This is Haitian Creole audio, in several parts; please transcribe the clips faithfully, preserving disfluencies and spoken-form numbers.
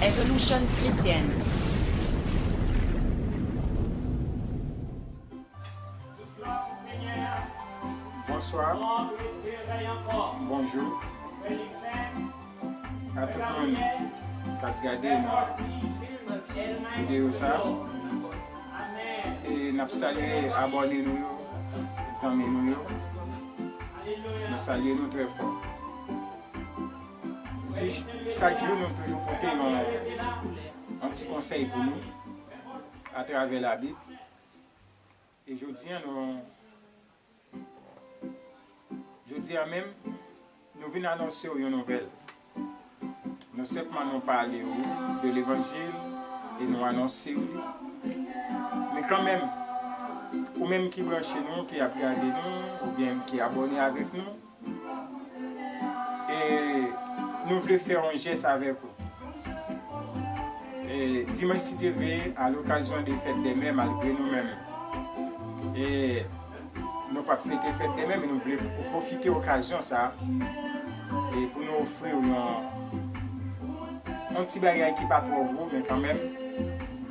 Révolution chrétienne. Bonswa, bonjou a tout moun k ap gade nan videyo sa. E n ap salye abòne nou yo, zanmi nou yo. Nou salye nou trè fò. Si chak jou nou toujou pote yon, yon ti konsèy pou nou atravè Labib. E jodi a nou, jodi a menm, nou vin anonse w yon nouvèl. Nou senpman nou pale w de levanjil e nou anonse w li. Men kanmenm, ou menm ki branche nou, ki ap gade nou, oubyen ki abòne avèk nou, e nou vle fè yon jès avèk ou. E dimanch, si Dye vle, a lokazyon de fèt dè mè, malgre nou menm, e nou p ap fete fèt dè mè, men nou vle pwofite okazyon sa a, e pou nou ofri w yon, yon ti bagay ki pa twò gwo, men kanmenm,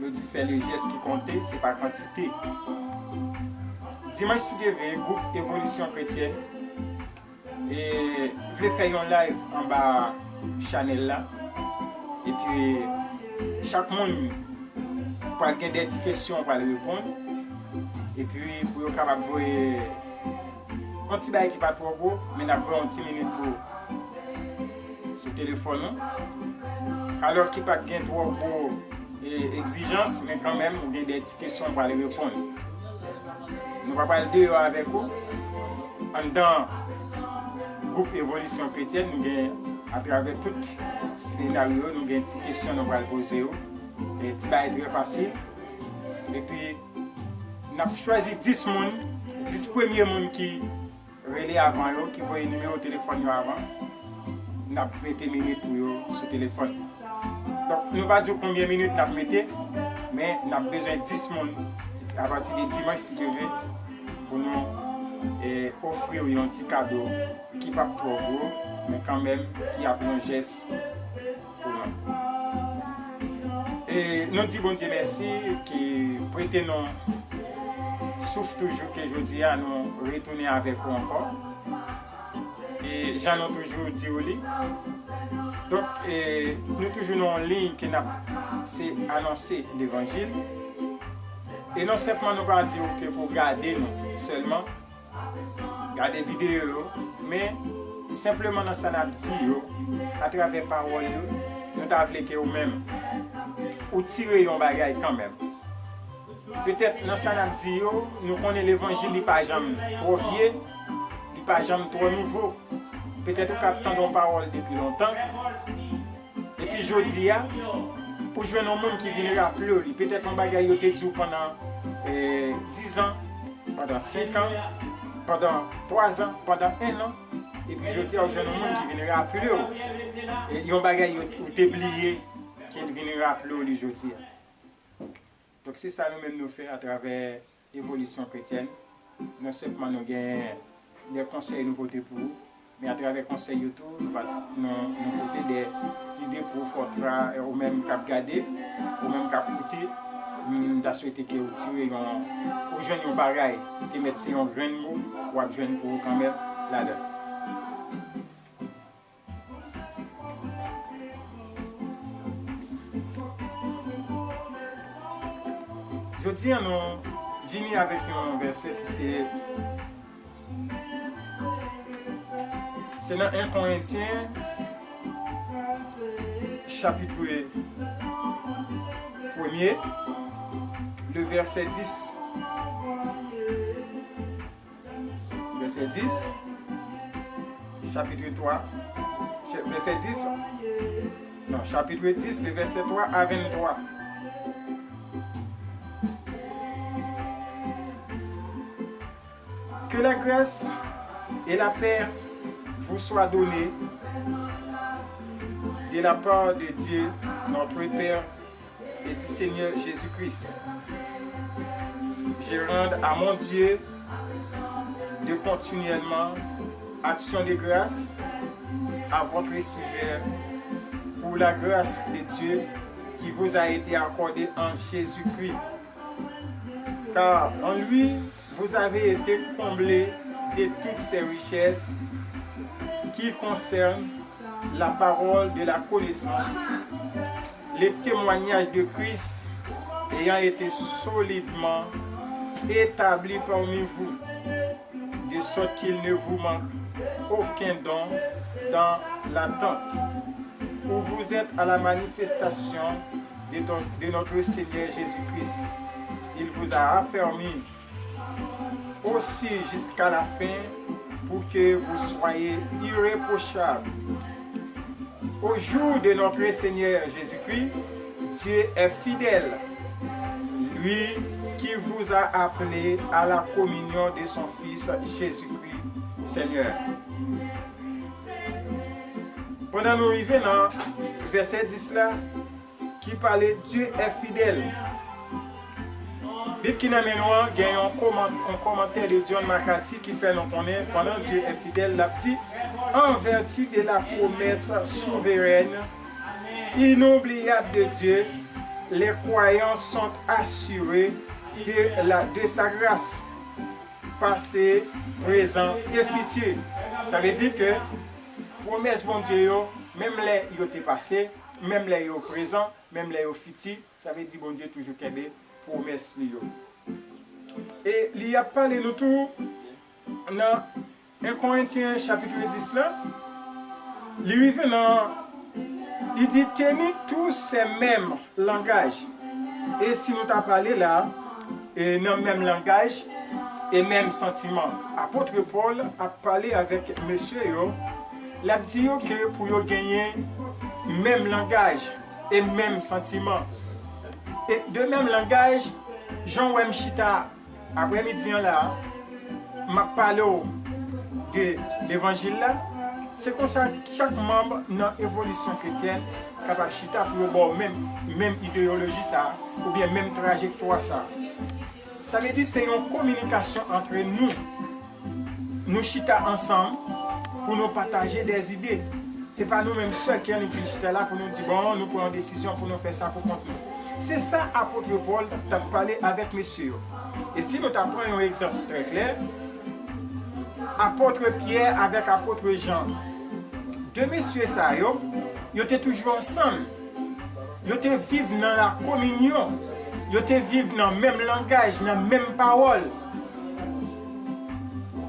yo di se le geste qui compte, se pa kantite. Dimanch, si Dye vle, gwoup Evolisyon Kretyèn e vle fè yon live anba chanèl la. Epi chak moun pral gen de ti kesyon pral reponn. Epi pou yo kapab voye yon ti bagay ki pa twò gwo, men n ap voye yon ti minit pou sou telefòn ou. Alò ki pa t gen twò gwo e, egzijans, men kanmenm, ou gen de ti kesyon pral reponn. Nou pa pral deyò avèk ou. Anndan gwoup Evolisyon Kretyèn, nou gen, atravè tout senaryo, nou gen ti kesyon nou pral poze yo. E ti bagay trè fasil. Epi, n ap chwazi dis moun, dis premye moun ki rele avan yo, ki voye nimewo telefòn yo avan, n ap mete minit pou yo sou telefòn. Donk, nou pa di w konbyen minit n ap mete, men n ap bezwen dis moun apati de dimanch, si Dye vle, pou nou, e, ofri w yon ti kado ki p ap twò gwo, men kanmenm ki ap yon jès pou nou. E nou di Bondye mèsi ki prete nou souf toujou, ke jodi a nou retounen avèk ou ankò. E jan nou toujou di w li. Donk, e nou toujou nan yon liy ke n ap se anonse levanjil. E non senpman nou pa di w ke pou gade nou sèlman, gade videyo yo, men senpleman nan sa n ap di yo, atravè pawòl yo, nou ta vle ke ou menm, ou tire yon bagay kanmenm. Petèt nan sa n ap di yo, nou konnen levanjil li pa janm twò vye, li pa janm twò nouvo. Petèt ou ka ap tande yon pawòl depi lontan, epi jodi a, ou jwenn yon moun ki vin raple w li. Petèt yon bagay yo te di w pandan, eh, dizan, pandan senk an, pandan twazan, pandan en an, epi jodi a, ou jwenn yon moun ki vin raple w, eh, yon bagay yo, ou te bliye, ke l vin raple w li jodi a. Donk, se sa nou menm nou fè atravè Evolisyon Kretyèn. Non sèlman nou gen de konsèy nou pote pou ou, men atravè konsèy yo tou, nou, nou pote de ide pou ou fè w tra, ou menm k ap gade, ou menm k ap koute, m ta swete ke ou tire yon, ou jwenn yon bagay, ou te mèt se yon grenn mo, w ap jwenn pou ou kanmenm ladan. Jodi a, nou vini avèk yon vèsè ki se, se nan en Korentyen, chapit premye, le vèsè dis. Vèsè dis, chapit twa, vèsè dis, non, chapit dis, le vèsè twa a venntwa. Que la grâce et la paix vous soient données de la part de Dieu, notre Père, et du Seigneur Jésus-Christ. Je rends à mon Dieu de continuellement action de grâce à votre sujet pour la grâce de Dieu qui vous a été accordée en Jésus-Christ. Car en lui, vous avez été comblés de toutes ces richesses qui concernent la parole de la connaissance, le témoignage de Christ ayant été solidement établi parmi vous, de sorte qu'il ne vous manque aucun don dans l'attente où vous êtes à la manifestation de, ton- de notre Seigneur Jésus-Christ. Il vous a affermi aussi jusqu'à la fin pour que vous soyez irréprochables au jour de notre Seigneur Jésus-Christ. Dieu est fidèle, lui qui vous a appelés à la communion de son Fils Jésus-Christ, Seigneur. Pandan nou rive nan vèsè dis la, ki pale Dieu est fidèle. Bib ki nan men nou an gen yon kòman- yon kòmantè de John MacArthur ki fè nou konnen pandan Dieu est fidèle, l ap di, en vertu de la promesse souveraine, inoubliable de Dieu, les croyants sont assurés de, la, de sa grâce, passée, présente et future. Sa vle di ke pwomès Bondye yo, menm lè yo te pase, menm lè yo prezan, menm lè yo fiti, sa vle di Bondye toujou kenbe pwomès li yo. E li ap pale nou tou nan en Korentyen chapit dis la, li rive nan, li di, tenez tous ces mêmes langages. E si nou ta pale la, e nan menm langaj e menm santiman, apot Pòl ap pale avèk mesye yo, l ap di yo ke pou yo genyen menm langaj e menm santiman. E de menm langaj, jan w wè m chita aprèmidi an la, m ap pale w de levanjil la, se konsa chak manm nan evolisyon kretyèn kapab chita pou yo ba w menm, menm ideyoloji sa a, oubyen menm trajektwa sa a. Sa vle di se yon kominikasyon antre nou. Nou chita ansanm pou nou pataje dè zide. Se pa nou menm sèl ki annik vin chita la pou nou di, bon, nou pran yon desizyon pou nou fè sa pou kont nou. Se sa apot Pòl t ap pale avèk mesye yo. E si nou ta pran yon egzanp trè klè, apot Pyè avèk apot Jan, de mesye sa yo, yo te toujou ansanm. Yo te viv nan lakominyon. Yo te viv nan menm langaj, nan menm pawòl.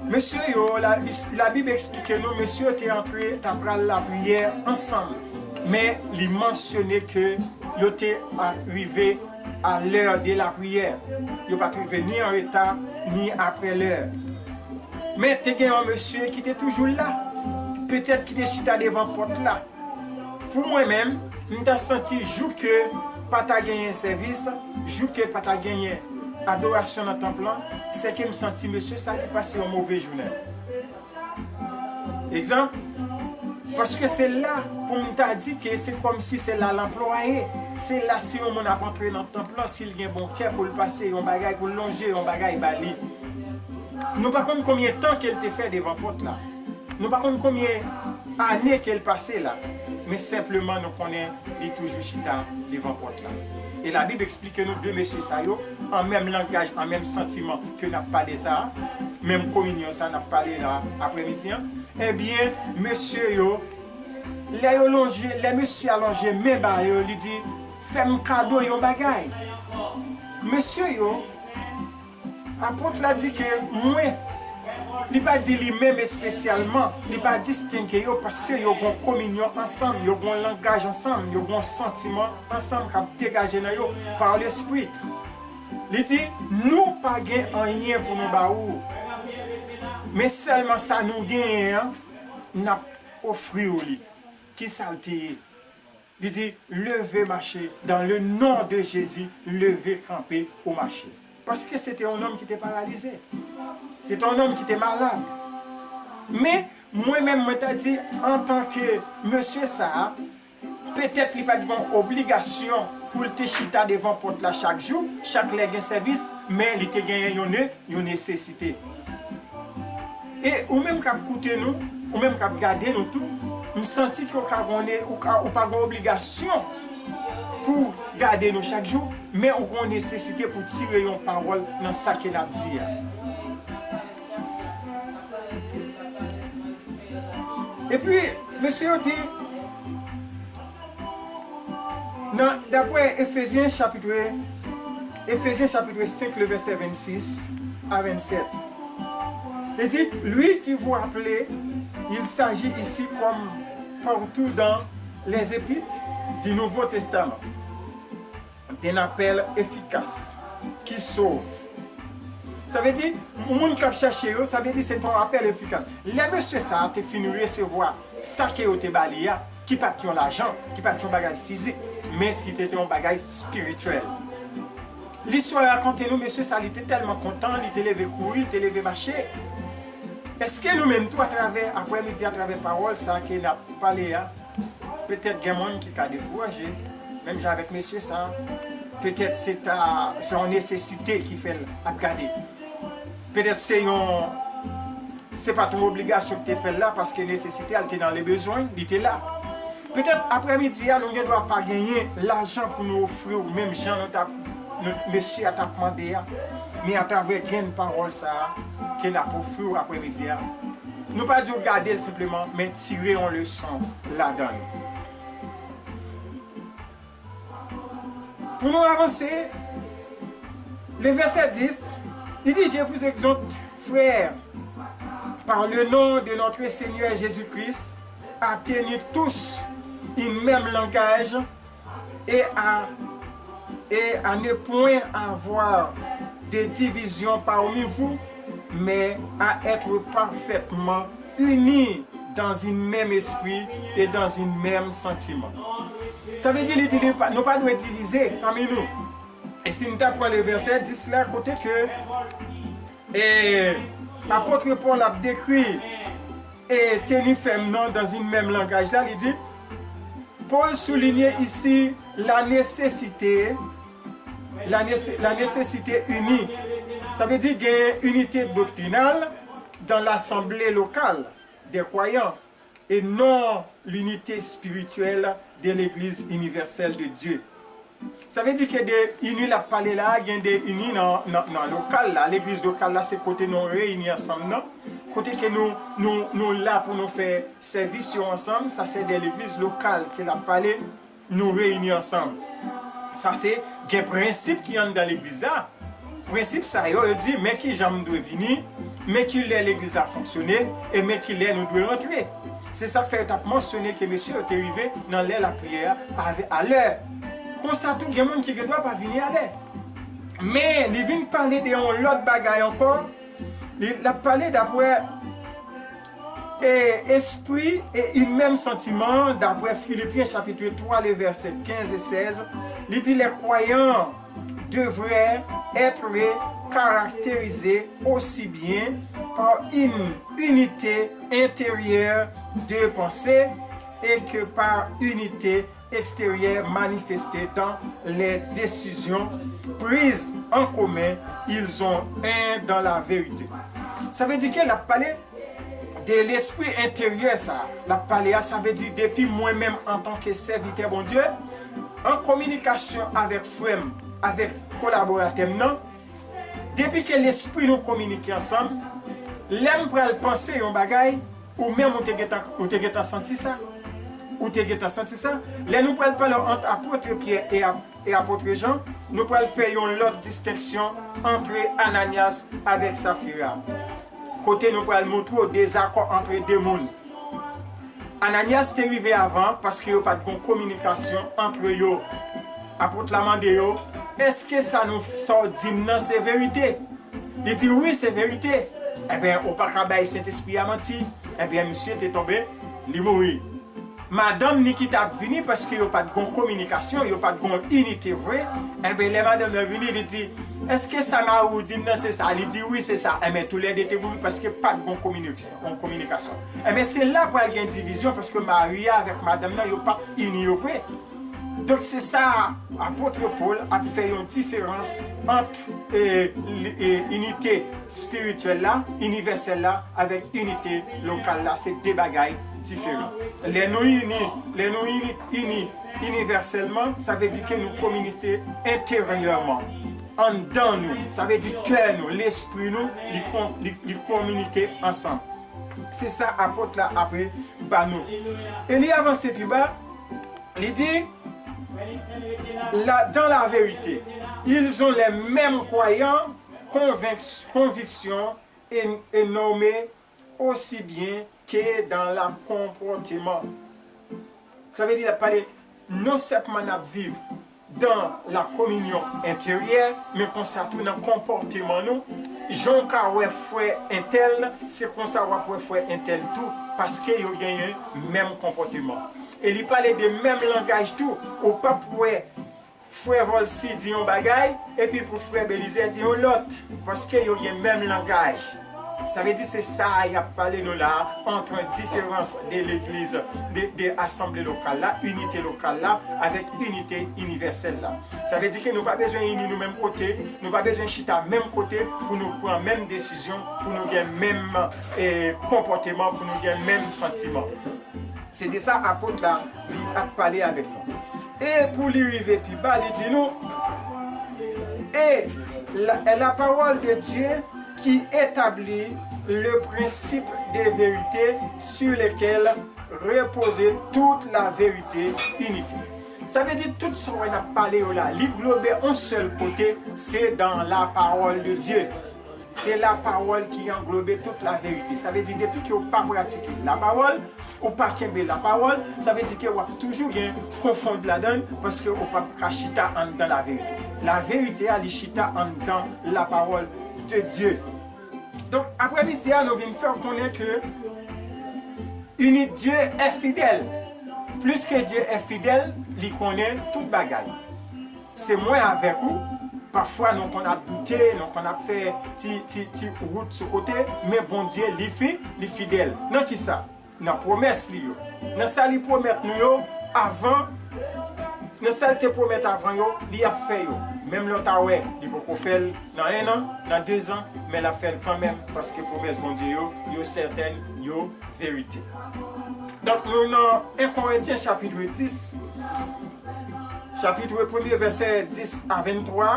Mesye yo, la, Labib eksplike nou, mesye yo te antre, t ap pral lapriyè ansanm. Men, li mansyone ke yo te a- rive à l'heure de la prière. Yo pa t rive ni an reta, ni aprè lè. Men, te gen yon mesye ki te toujou la. Petèt ki te chita devan pòt la. Pou mwen menm, m ta santi jou ke pa ta genyen sèvis, jou ke pa ta genyen adorasyon nan tanp lan, sèke m santi mesye sa li pase yon move jounen. Egzanp, paske se la pou m ta di ke se kòmsi se la l anplwaye, se la si yon moun ap antre nan tanp lan, si l gen bon kè pou l pase yon bagay, pou l lonje yon bagay ba li. Nou pa konn konbyen tan ke l te fè devan pòt la. Nou pa konn konbyen ane ke l pase la. Men senpleman nou konnen li toujou chita devan pòt la. E Labib eksplike nou de mesye sa yo, an menm langaj, an menm santiman ke n ap pale sa a, menm kominyon sa a n ap pale la aprèmidi an, ebyen, mesye yo, lè yo lonje, lè mesye a lonje men ba yo, li di, fè m kado yon bagay. Mesye yo, Apot la di ke mwen, li pa di li menm espesyalman, li pa distenge yo paske yo gon kominyon ansanm, yo gon langaj ansanm, yo gon santiman ansanm k ap degaje nan yo pa Lespri. Li di, nou pa gen anyen pou nou ba ou, men sèlman sa nou genyen an, n ap ofri w li. Kisa l te ye? Li di, leve mache, dans le nom de Jésus, leve kanpe ou mache. Paske se te yon nonm ki te paralize. Se te yon nonm ki te malad. Men, mwen menm, mwen ta di, antanke mesye sa a, petèt li pa t gen obligasyon pou l te chita devan pòt la chak jou, chak lè gen sèvis, men li te genyen yon ne- yon nesesite. E ou menm k ap koute nou, ou menm k ap gade nou tou, m santi ke w ka gon, ou ka, ou pa gon obligasyon pou gade nou chak jou, men ou gen yon nesesite pou tire yon pawòl nan sa ke n ap di a. Epi, mesye yo di, nan, daprè Efezyen chapit, Efezyen chapit senk, le vèsè vennsis a vennsèt, li di, Lui qui vous appelez, il s'agit ici comme partout dans les épîtres du Nouveau Testament, d'un appel efficace qui sauve. Sa vle di, moun k ap chèche yo, sa vle di se te yon apèl efikas. Lè mesye sa a te fin resevwa sa ke yo te ba li a, ki pa t yon lajan, ki pa t yon bagay fizik, men ki te, te yon bagay espirityèl. Listwa rakonte nou, mesye sa, li te tèlman kontan, li te leve kouri, li te leve mache. Èske nou menm tou, atravè, aprèmidi, atravè pawòl sa ke n ap pale a, petèt gen moun ki ka dekouraje, menm jan avèk mesye sa, petèt se ta, se yon nesesite ki fè l ap gade. Petèt se yon, se pa t yon obligasyon ki te fè l la, paske nesesite a, l te nan le bezwen, li te la. Petèt aprèmidi a, nou gen dwa pa genyen lajan pou nou ofri w, menm jan nou t ap, nou, mesye a t ap mande a. Men atravè grenn pawòl sa a ke n ap ofri w aprèmidi a, nou pa di w gade l senpleman, men tire yon leson ladan l. Pou nou avanse, le vèsè dis, li di, Je vous exhorte, frères, par le nom de notre Seigneur Jésus-Christ, à tenir tous un même langage et à, et à ne point avoir de division parmi vous, mais à être parfaitement unis dans un même esprit et dans un même sentiment. Sa vle di, li di, li pa, nou pa dwe divize pami nou. E si n ta pran le vèsè dis la, kote ke, e, apot Pòl ap dekri, e, teni fèm nan, dans un même langage la, li di, Paul souligne ici la nécessité, la nécé-, la nécessité unie. Sa vle di gen inite doktrinal dans l'assemblée locale des croyants et non l'unité spirituelle de l'Église universelle de Dieu. Sa vle di ke de ini l ap pale la, gen de ini nan, nan, nan lokal la. Legliz lokal la, se kote nou reyini ansanm nan. Kote ke nou, nou, nou la pou nou fè sèvis yo ansanm. Sa se de legliz lokal ke l ap pale, nou reyini ansanm. Sa se gen prensip ki anndan legliz la. Prensip sa yo, yo di, men ki jan m dwe vini, men ki lè legliz la fonksyone, e men ki lè nou dwe rantre. Se sa k fè yo t ap mansyone ke mesye yo te rive nan lè lapriyè a, a lè. Konsa tou, gen moun ki gen dwa pa vini a lè. Men, li vin pale de yon lòt bagay ankò. Li, l ap pale daprè, e, espri e un menm santiman, daprè Filipyen chapit twa, le vèsè kenz e sèz. Li di, Les croyants devraient être caractérisés aussi bien par une unité intérieure de pensée et que par unité extérieure manifestée dans les décisions prises en commun, ils ont un dans la vérité. Sa vle di ke l ap pale de lespri enteryè sa a. L ap pale a, sa vle di depi mwen menm antanke sèvitè Bondye, an kominikasyon avèk frè m, avèk kolaboratè m nan, depi ke lespri nou kominike ansanm, lè m pral panse yon bagay, ou menm ou te gentan, ou te gentan santi sa. Ou te gentan santi sa. Lè nou pral pale ant apot Pyè e ap-, e apot Jan, nou pral fè yon lòt distenksyon ant Ananyas avèk Safira. Kote nou pral montre w dezakò ant de moun. Ananyas te rive avan paske yo pa t gon kominikasyon ant yo. Apot la mande yo, èske sa nou, sa w di m nan se verite? Li di, wi, se verite. Ebyen, ou pa ka bay Sentespri a manti. Ebyen, misye te tonbe, li mouri. Madanm ni ki t ap vini, paske yo pa t gon kominikasyon, yo pa t gon inite vre. Ebyen, lè madanm nan vini, li di, èske sa mari w di m nan se sa? Li di, wi, se sa. Ebyen, toulède te mouri paske pa t gon kominik-, gon kominikasyon. Ebyen, se la pral gen divizyon, paske mari a avèk madanm nan, yo pa t ini yo vre. Donk, se sa, apot Pòl ap fè yon diferans ant, e, li-, e, inite espirityèl la, inivèsèl la, avèk inite lokal la. Se de bagay diferan. Lè nou ini, lè nou ini, ini inivèsèlman, sa vle di ke nou kominike enteryèman, anndan nou. Sa vle di kè nou, lespri nou, li, kon, li, li kominike ansanm. Se sa apot la apre ba nou. E li avanse pi ba, li di, la, dans la vérité, ils ont les mêmes croyants, convinc- convictions et, et normes aussi bien que dans la comportement. Sa vle di l ap pale non sèlman n ap viv dans la communion intérieure, men konsa tou nan konpòteman nou. Jan w ka wè frè entèl, se konsa w ap wè frè entèl tou, paske yo genyen menm konpòteman. E li pale de menm langaj tou, ou p ap wè frè Volcy di yon bagay, epi pou frè Belizaire di yon lòt, paske yo gen menm langaj. Sa vle di se sa y ap pale nou la a, entre différence de l'église, de, de asanble lokal la, inite lokal la, avèk inite inivèsèl la. Sa vle di ke nou pa bezwen ini nou menm kote, nou pa bezwen chita menm kote pou nou pran menm desizyon, pou nou gen menm, eh, konpòteman, pou nou gen menm santiman. Se de sa apot la, li ap pale avèk nou. E pou li rive pi ba, li di nou, et la, la parole de Dieu qui établit le principe de vérité sur lequel repose toute la vérité unité. Sa vle di tout sa w wè n ap pale yo la, li globe yon sèl kote, se dans la parole de Dieu. Se la parole qui englobe toute la vérité. Sa vle di depi ke w pa pratike la parole, ou pa kenbe la parole, sa vle di ke w ap toujou gen konfonn ladan l, paske ou p ap ka chita anndan la verite. La verite a, li chita anndan la parole de Dieu. Donk, aprèmidi a, nou vin fè w konnen ke Unique Dieu est fidèle. Plus que Dieu est fidèle, li konnen tout bagay. Se mwen avèk ou. Pafwa nou konn ap doute, nou konn ap fè ti, ti, ti wout sou kote, men Bondye, li fi, li fidèl. Nan kisa? Nan pwomès li yo. Nan sa li pwomèt nou yo avan, nan sa l te pwomèt avan yo, li ap fè yo. Menm lè w ta wè, li poko fè l nan en an, nan de zan, men l ap fè l kanmenm, paske pwomès Bondye yo, yo sètèn, yo verite. Donk, nou nan en Korentyen chapit dis, chapit premye, vèsè dis a venntwa,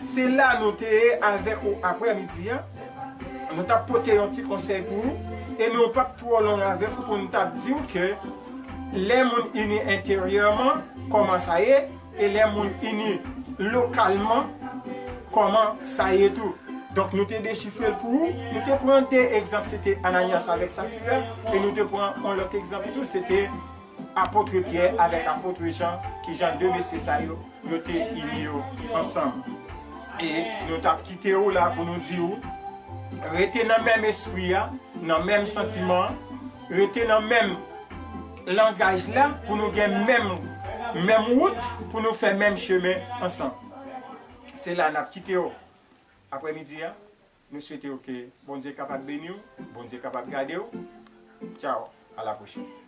se la nou te ye avèk ou aprèmidi a. Nou t ap pote yon ti konsèy pou ou, e nou p ap twò long avèk ou pou nou t ap di w ke lè moun ini enteryèman, kòman sa ye, e lè moun ini lokalman, kòman sa ye tou. Donk, nou te dechifre l pou ou. Nou te pran de egzanp, se te Ananyas avèk Safira, e nou te pran yon lòt egzanp tou, se te apot Pyè avèk apot Jan, kijan de mesye sa yo, yo te ini yo ansanm. E nou t ap kite w la pou nou di w, rete nan menm espri a, nan menm santiman an, rete nan menm langaj la, pou nou gen menm, menm wout, pou nou fè menm chemen ansanm. Se la n ap kite w aprèmidi a. Nou swete w ke Bondye kapab beni w, Bondye kapab gade w. Tchaw, a la pwochèn.